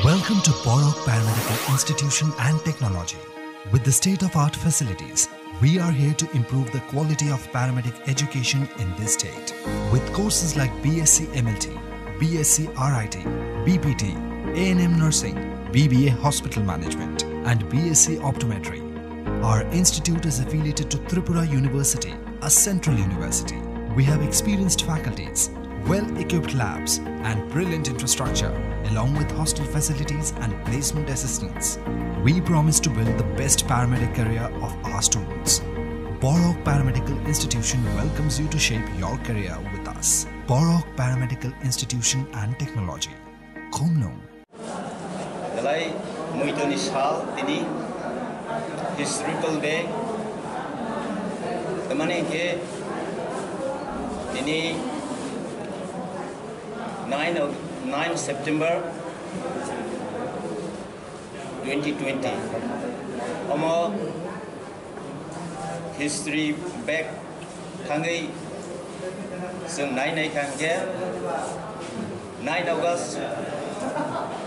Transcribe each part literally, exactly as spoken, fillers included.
Welcome to Borok Paramedical Institution and Technology. With the state-of-art facilities, we are here to improve the quality of paramedic education in this state. With courses like B S c M L T, B S c R I T, B P T, A N M nursing, B B A hospital management, and B S c optometry, our institute is affiliated to Tripura University, a central university. We have experienced faculties, well-equipped labs, and brilliant infrastructure, along with hostel facilities and placement assistance. We promise to build the best paramedic career of our students. Borok Paramedical Institution welcomes you to shape your career with us. Borok Paramedical Institution and Technology. Khumlung. Belai muitoni sal tini, historical day. Tamani ke tini nine of, nine September twenty twenty. Omo history back thangwi chwng nai nai kha hwnkhe nine August,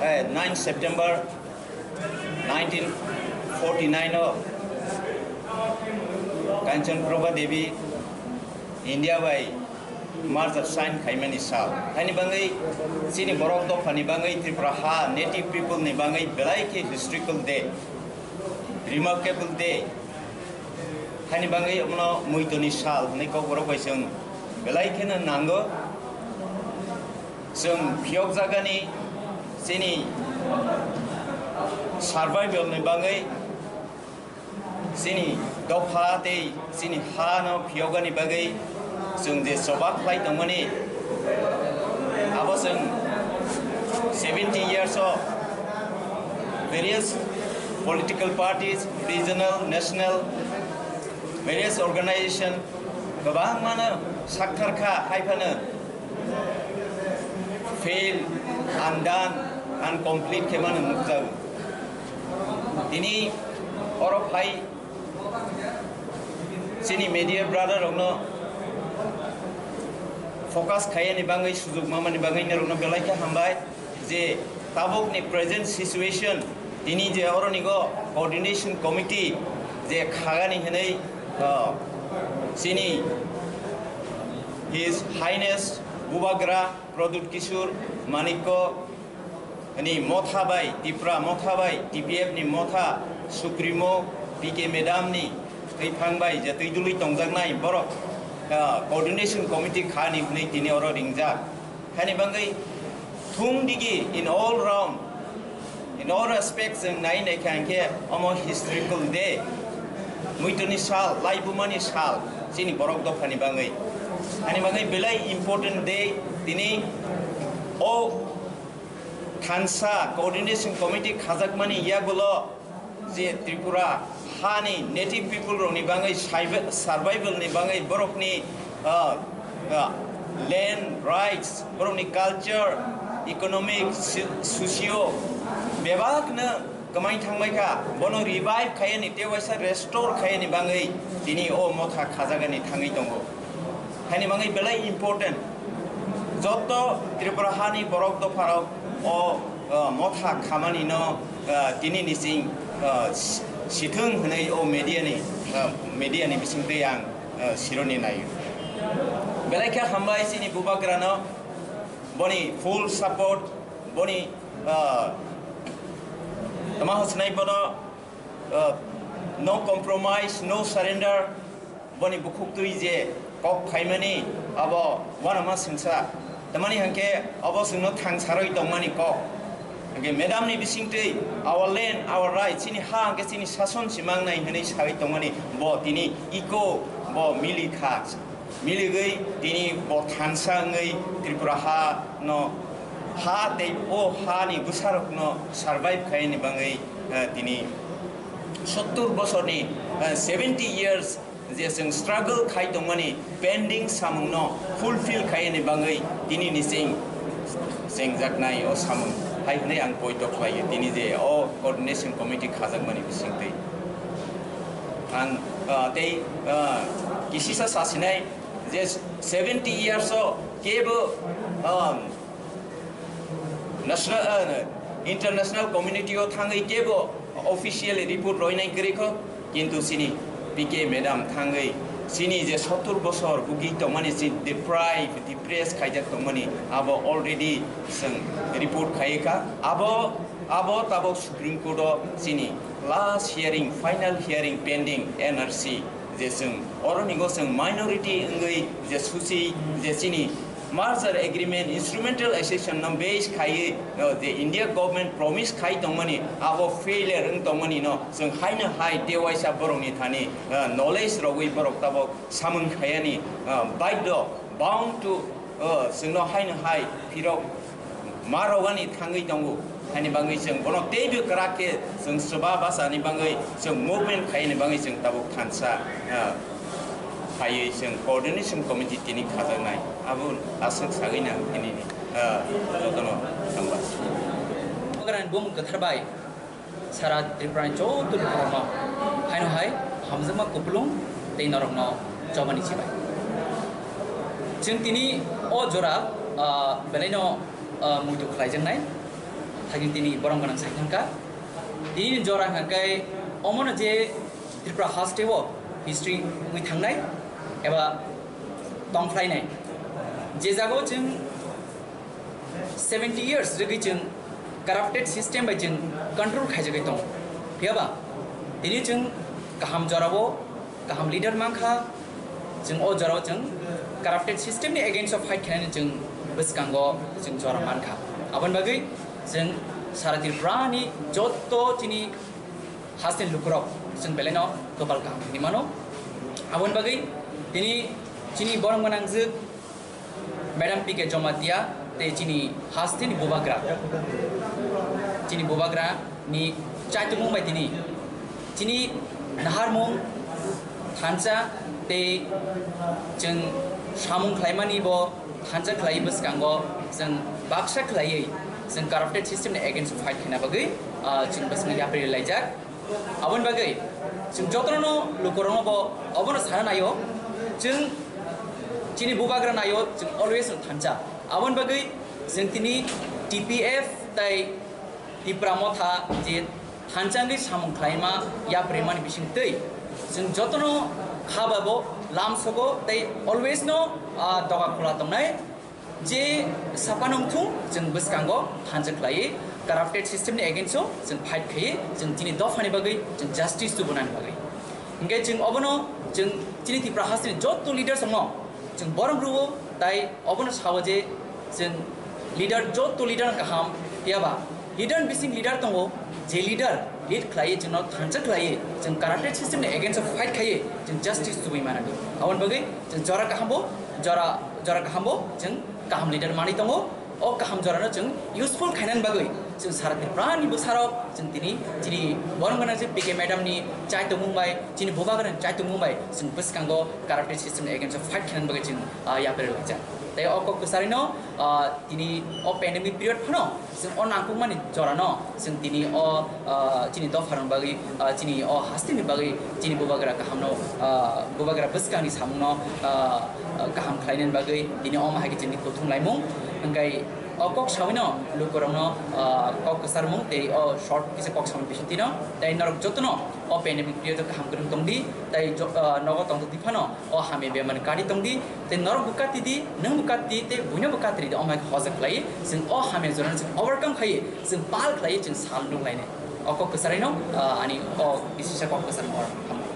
eh, nine September nineteen forty-nine o Kanchan Prabha Devi India bai merger sign khaimani sal. Haini bangwi chini borok dophani bangwi Tripura ha, native people ni bangwi belai khe historical day, remarkable day. Haini bangwi omono muitoni sal hwnwi kokborok bai chwng belai kheno nango. Chwng phiyokjagani chini survival ni bangwi, chini dopha tei chini ha no phiyokgani bagwi chwng je choba khlai tongmani, abo chwng seventy years o various political parties, regional, national, various organization kwbangmano sakthar kha, hai phano fail, undone, incomplete khe mano nukjago. Tini oro phai chini media brother rokno focus khaiyani bangwi, sujuk mamani bangwi norokno belai khe hambai je tabukni present situation tini je oronigo coordination committee je khagani hwnwi, uh, chini His Highness Bubagra Pradyut Kishore Manikya ni motha bai, Tipra motha bai, T P F ni motha Supremo P K Madam ni twiphang bai je twi dului tongjaknai borok, ah, coordination committee khani hwnwi tini oro ringjak. Hani bangwi thung digi in all round, in all respects chwng nai nai kha hwnkhe omo historical day, muitoni sal, laibumani sal, chini borok dophani bangwi. Hani bangwi belai important day tini o thansa coordination committee khajakmani yagulo je Tripura hani native people rokni bangwi saibe-, survival ni bangwi borokni, ah, ah, land rights, borokni culture, economic, si-, socio bebakno kwmai thangbai kha, bono revive khaiyani tei waisa restore khaiyani bangwi tini o motha khajagani thangwi tongo. Haini bangwi belai important. Jotto Tripura hani borok dopharok o, o, motha khamani no, o, tini ni sing, o, si-, sithwng hwnwi o media ni, o, media ni bisingtwi ang, o, sironi naio. Belai khe hambai chini Bubagra no, boni full support, boni, o, tama hosnai bono, o, no compromise, no surrender, boni bukhuktwi je kok phaimani abo uanama singsa. Tamani hwnkhe abo chwngno thangsarwi tongmani kok. Hwnkhe madam ni bisingtwi our land, our right, chini ha hwnkhe chini sason si mangnai hwnwi sawi tongmani bo tini iko bo mili kha. Miligwi tini bo thansa wngwi Tripura ha no ha tei o ha ni bwsarok no survive khaini bangwi, eh, tini sottur bosorni, eh, seventy years je chwng struggle khai tongmani pending samungno fulfill khaiyani bangwi tini ni chwng chengjaknai o samung hai hwnwi ang poito khlaio tini je o coordination committee khajakmani bisingtwi. Ang, ah, tei, ah, kisisa sasinai je seventy years o kebo, ah, national, ah, International community o thangwi kebo officially report roinai kwrwi kho, kintu chini P K madam thangwi chini je sottur bosor bugwi tongmani, chini deprive, depress khaijak tongmani, abo already chwng report khaiwi kha. Abo, abo tabok Supreme Court o chini last hearing, final hearing pending N R C, je chwng oro nigo chwng minority wngwi je suchi je chini merger agreement instrumental accession no base khaiwi, no, je India government promise khai tongmani, abo failure wng tongmani no chwng haino hai tewaisa borokni thani, uh, knowledge rogwi borok tabok samung khayani, uh, baidho, bound to, uh, chwngno haino hai phirok ma rogani thangwi tongo. Haini bagwi chwng bono teibo kwrak khe chwng swba bachani bagwi chwng movement khaini bagwi chwng tabuk thansa, ah, khaiwi chwng coordination committee tini khajaknai. Abo aswk sagwi nang tini, ah, jotono thangba. Bubagrani bumung kwthar bai sara Tripura ni joto lukurokno haino hai hamjakma kupulung tei norokno chobani chibai. Chwng tini o jora, ah, belaino, ah, muitu khlaijaknai. Thagwi tini borom gwnang sai thangkha. Tini jora hwnkha khe omono je Tripura haste o history wngwi thangnai eba tongphlainai. Je jagao chwng seventy years rwgwi chwng corrupted system bai chwng control khaijagwi tongo. Phiyaba tini chwng kaham jorao kaham leader mankha, chwng o jorao chwng corrupted system ni against o fight khainani chwng bwskango chwng jora mankha. Aboni bagwi chwng sara Tripura ni jotto chini hasteni lukurok chwng belaino kwpal kaham hinwi mano. Aboni bagwi tini chini borom gwnangjwk Madam P K Jamatia tei chini hasteni bubagra, chini bubagra ni chaitumung bai tini chini naharmung thansa tei chwng samung khlaimani bo thansa khlai bwskango chwng baksa khlaiwi chwng corrupted system ni against fight khaina bagwi, ah, chwng bwskango yapri laijak. Aboni bagwi chwng jotono lukurokno bo obono sana naio, chwng chini bubagra naio, chwng always no thansa. Aboni bagwi chwng tini T P F tai Tipra Motha je thansa wngwi samung khlaima yaprimani bisingtwi chwng jotono kha bai bo lamsogo tei always no, ah, doga khula tongnai. Je sapanung thung chwng bwskango thansa khlaiwi corrupted system ni against o chwng fight khaiwi chwng chini dophani bagwi chwng justice tubunani bagwi. Hinkhe chwng obono chwng chini Tripura hasteni jotto leaders rokno chwng borom rwo, tai obono sao je chwng leader, jotto leader kaham, phiyaba leader bising leader tongo, je leader lead khlaiwi chwngno thansa khlaiwi chwng corrupted system ni against o fight khaiwi chwng justice tubui manani. Aboni bagwi chwng jora kaham bo, jora, jora kaham bo chwng kaham leader manwi tongo. O kaham jorano chwng useful khainani bagwi chwng sara Tripura ni bwsarok chwng tini chini borom gwnang je P K madam ni chaitumung bai, chini bubagra ni chaitumung bai chwng bwskango corrupted system ni against o fight khainani bagwi chwng, ah, yapri laijak. Tei o kok kwcharino, ah, tini o pandemic period phano chwng o nangkukmani jorano chwng tini o, ah, chini dopharokni bagwi, ah, chini o hasteni bagwi chini bubagra kahamno, ah, bubagra bwskangni samungno, ah, ah, kaham khlainani bagwi tini omo hai khe chini kuthum laimung. Hwnkhe o kok sawino lukurokno, ah, kok kwcharmung tei o short kisa kok samung bisingtwino tei norok jotono o pandemic period o kaham kwrwng tongdi tei jo-, ah, nogo tongtokdi phano o hamya bemani kari tongdi, tei norok bo kati di, nwng bo kati, tei buino bo kati di, omo hai khe hojak khlai, chwng o hamya jorano chwng overcome khai, chwng pal khlai, chwng sal nuk lainai. O kok kwcharino, ah, ani o bisisa kok kwcharno oro hambai.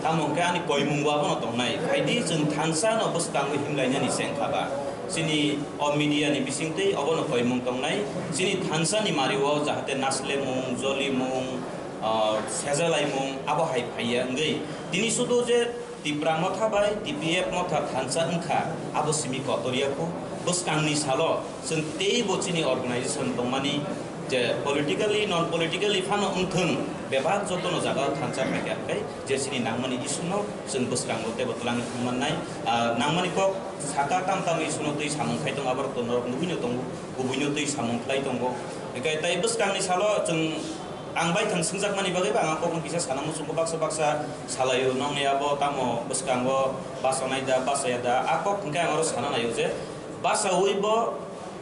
Tamo hwnkhe ani koimung bo abono tongnai, phaidi chwng thansa no bwskangwi himlainani chengkha ba. Chini o media ni bisingtwi obono koimung tongnai, chini thansa ni mari o jahate naslemung, jolimung, ah, sejalaimung abo hai phaiya wngwi. Tini sudu je Tipra Motha bai T P F Motha thansa wngkha, abo simi kotor ya kho. Bwskangni salo chwng teibo chini organization tongmani je politically, non politically phano wngthwng, bebak jotono jaga thansa phaikha, hwnkhe je chini nangmani issue no chwng bwskango teibo twlangwi thangmannai. Ah, nangmani kok saka tam tam issue no twi samung khai tongo, aborok to norok nugwino tongo, kubuino twi samung khlai tongo. Hwnkhe tei bwskangni salo chwng Ang bai thang swngjak mani bagwi ba ang kokno kisa sana muchungo baksa baksa salaio, nongni abo tamo bwskango bachanai da, bachaya da, a kok hwnkhe ang oro sana naio je bachaui bo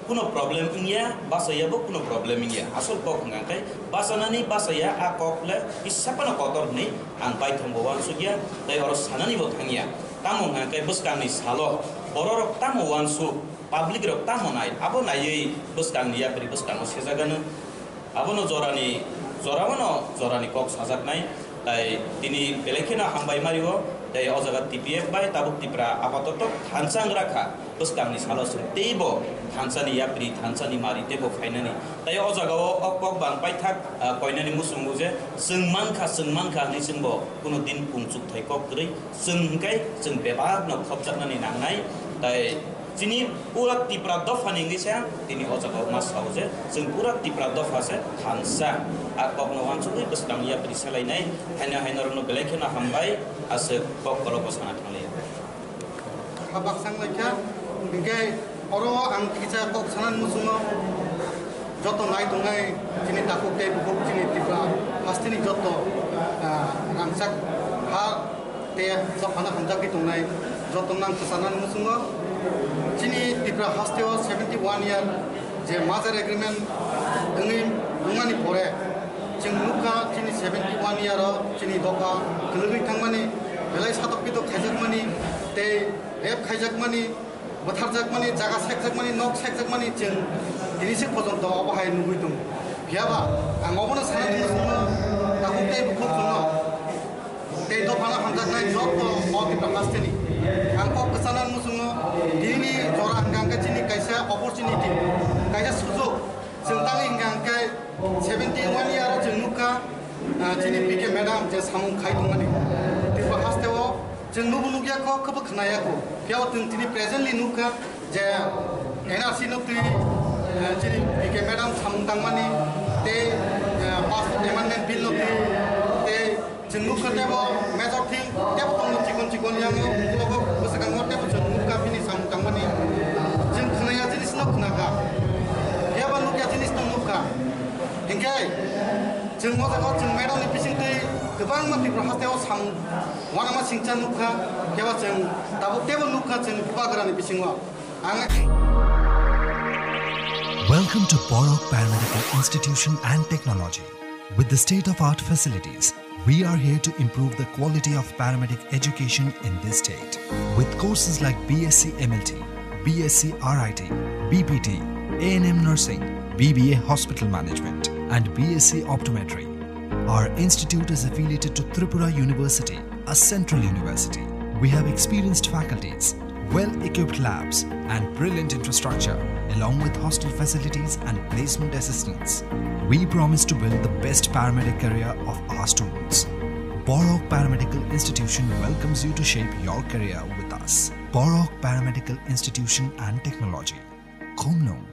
Kuno problem wngya, bachaya bo kuno problem wngya. Asol kok hwnka khe bachanani bachaya a kok le kisa phano kotor hwnwi ang baithang bo uansukya, tei oro sanani bo thangya. Tamo hwnka khe bwskangni salo bororok tamo uansuk, public rok tamo nai, abo naiwi bwskangni yapri bwskango sejagano. Abono jorani, jorano jorani kok sajaknai, tai tini belai kheno hambai mario, tai o jaga T P F bai tabuk Tipra apatoto thansa wngrakha, bwskangni salo chwng teibo thansani yapri, thansani mari teibo phainani. Tai o jagao o kok bang paithak, ah, koinani muchungo je chwng mankha, chwng mankha hwnwi chwngbo kuno din pungchukthai kok kwrwi, chwng hwnkhe chwng bebakno khopjaknani nangnai, tai Chini pura Tipra dopha ni wngwi se tini o jaga o ma sao je chwng pura Tipra dopha se thansa. A kok no uansugwi bwskang yapri salainai, haino haino rok no belai kheno hambai, aswk kok kolok o sana thanglai. Habak sang lai kha, hingke oro ang kisa kok sana muchungo joto nai tongnai chini takhuk tei bukhuk chini Tipra hasteni joto, ah, rangchak ha Tei jophano hamjakgwi tongnai joto nang kwcharnani muchungo chini Tripura hasteo seventy one year je merger agreement wngwi wngmani pore chwng nukha chini seventy one year o chini dopha kwlwgwi thangmani belai satok pitok khaijakmani tei rape khaijakmani bwtharjakmani jaga sekjakmani nok sekjakmani chwng tini se pojonto obo hai nugwi tongo. Phiyaba ang obono sanani muchungo takhuk tei bukhuk chwngno Tei dophano hamjaknai joto o Tipra hasteni. Ang kok kwchana muchungo, dinini jora hwnkha hwnkhe chini kaisa opportunity, kaisa sujok. Chwng tangwi hwnkha hwnkhe seventy one year o chwng nukha, ah, chini P K madam je samung khai tongmani. Tripura hasteo chwng nubo nukya kho, khobo khwnaya kho. Phiyao chwng tini presently nukha je N R C no twi, ah, chini P K madam samung tangmani, tei, ah, passport amendment bill no twi, tei Chwng nukha tebo major thing tebo tongo chikon chikon yango, ukulok bwskango tebo chwng nukha bini samung tangmani. Chwng khwnaya jinis no khwnakha, phiyaba nukya jinis no nukha. Hinkhe chwng o jaga o chwng madam ni bisingtwi kwbangma Tripura hasteo samung uanama singcha nukha, phiyaba chwng tabuk tebo nukha chwng bubagrani bisingo. Ang Welcome to Borok Paramedical Institution and Technology. With the state-of-art facilities, we are here to improve the quality of paramedic education in this state. With courses like B S c M L T, B S c R I T, B P T, A N M nursing, B B A hospital management, and B S c optometry, our institute is affiliated to Tripura University, a central university. We have experienced faculties, well-equipped labs, and brilliant infrastructure, along with hostel facilities and placement assistance. We promise to build the best paramedic career of our students. Borok Paramedical Institution welcomes you to shape your career with us. Borok Paramedical Institution and Technology. Khumlung,